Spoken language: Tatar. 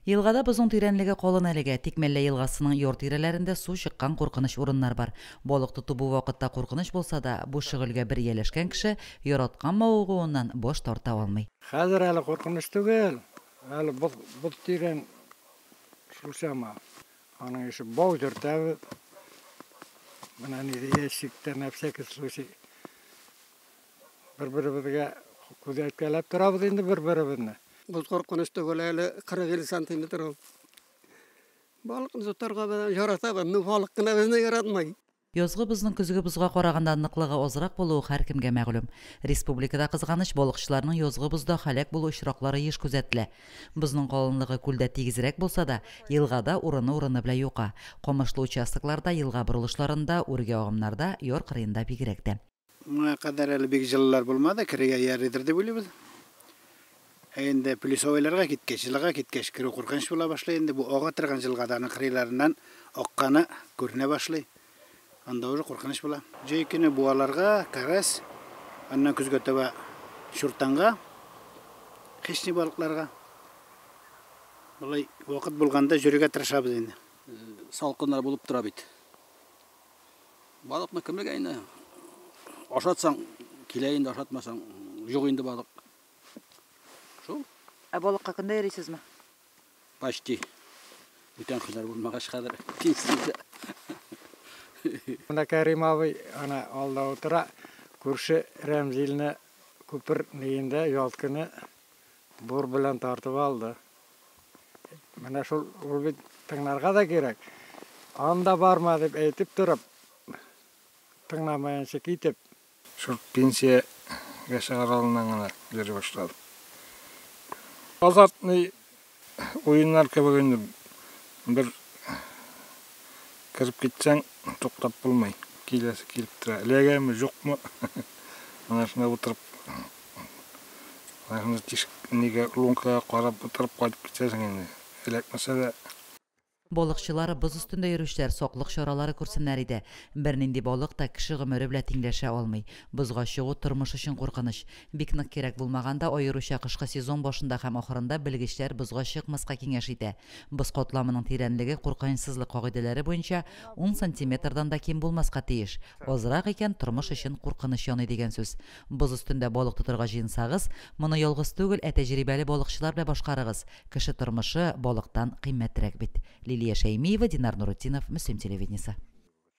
Елгада бозның тирәнлеге калын әлегә, тик Мәллә елгасының яр тирәләрендә су чыккан куркыныч урыннар бар. Балык тоту бу вакытта куркыныч булса да, бу шөгыльгә бер ияләшкән кеше яраткан мавыгуыннан баш тарта алмый. Хәзер әле куркыныч түгел. Әле боз, боз тирән шул чама. Аның ише бау төртәбез. Менә ни ящикта на всякий случай. Бер-беребезгә күзәткәләп торабыз инде бер-беребезне. Боз куркыныч түгел әле, 40-50 сантиметр ул. Балыкны тотарга без яратабыз, ну балык кына безне яратмый. Язгы бозның көзге бозга караганда ныклыгы азрак булуы һәркемгә мәгълүм. Республикада, кызганыч, балыкчыларның язгы бозда һәлак булу очраклары еш күзәтелә. Бозның калынлыгы күлдә тигезрәк булса да, елгада урыны-урыны белән юка. Камышлы участокларда, елга борылышларында, үрге агымнарда, яр кырыенда бигрәк тә. Моңа кадәр әле бик җылылар булмады, керергә ярыйдыр дип уйлыйбыз. Ә инде плюсовойларга киткәч, җылыга киткәч, керү куркыныч була башлый инде. Бу ага торган җылгада аның кырыйларыннан акканы күренә башлый. Анда уже куркыныч була. Җәй көне буаларга, карась, аннан көзгә таба чуртанга, хищный балыкларга. Болай вакыт булганда йөрергә тырышабыз инде. Салкыннар булып тора бит. Балыкны кемгә инде? Ашатсаң, килә инде, ашатмасаң, юк инде балык. Шул. Ә балыкка көндә йөрисезме? Почти. Бүтән һөнәр булмагач хәзер пенсиядә. Менә Кәрим абый ана алда утыра. Күрше Рәмзилне күпер ниендә яз көне бур белән тартып алды. Менә шул ул бит тыңларга да кирәк. Анда барма дип әйтеп торып, тыңламаенча китеп. Шул пенсиягә чыгар алдыннан гына йөри башладым. Азартный уеннар кебек инде, бер кереп китсәң, туктап булмый. Киләсе килеп тора. Эләгәме, юкмы? Менә шунда утырып, менә шунда тишек нигә лункага карап утырып кайтып китәсең инде. Эләкмәсә дә. Балыкчылар, боз өстендә йөрүчеләр саклык чаралары күрсеннәр иде. Бернинди балык та кеше гомере белән тиңләшә алмый. Бозга чыгу тормыш өчен куркыныч. Бик нык кирәк булмаганда, аеруча кышкы сезон башында һәм ахырында белгечләр бозга чыкмаска киңәш итә. Боз катламының тирәнлеге куркынычсызлык кагыйдәләре буенча 10 сантиметрдан да ким булмаска тиеш. Азрак икән, тормыш өчен куркыныч яный дигән сүз. Боз өстендә балык тотарга җыенсагыз, моны ялгыз түгел, ә тәҗрибәле балыкчылар белән башкарыгыз. Кеше тормышы балыктан кыйммәтрәк бит. Лилия Шәймиева, Динар Нурутдинов, Мөслим телевидениесе.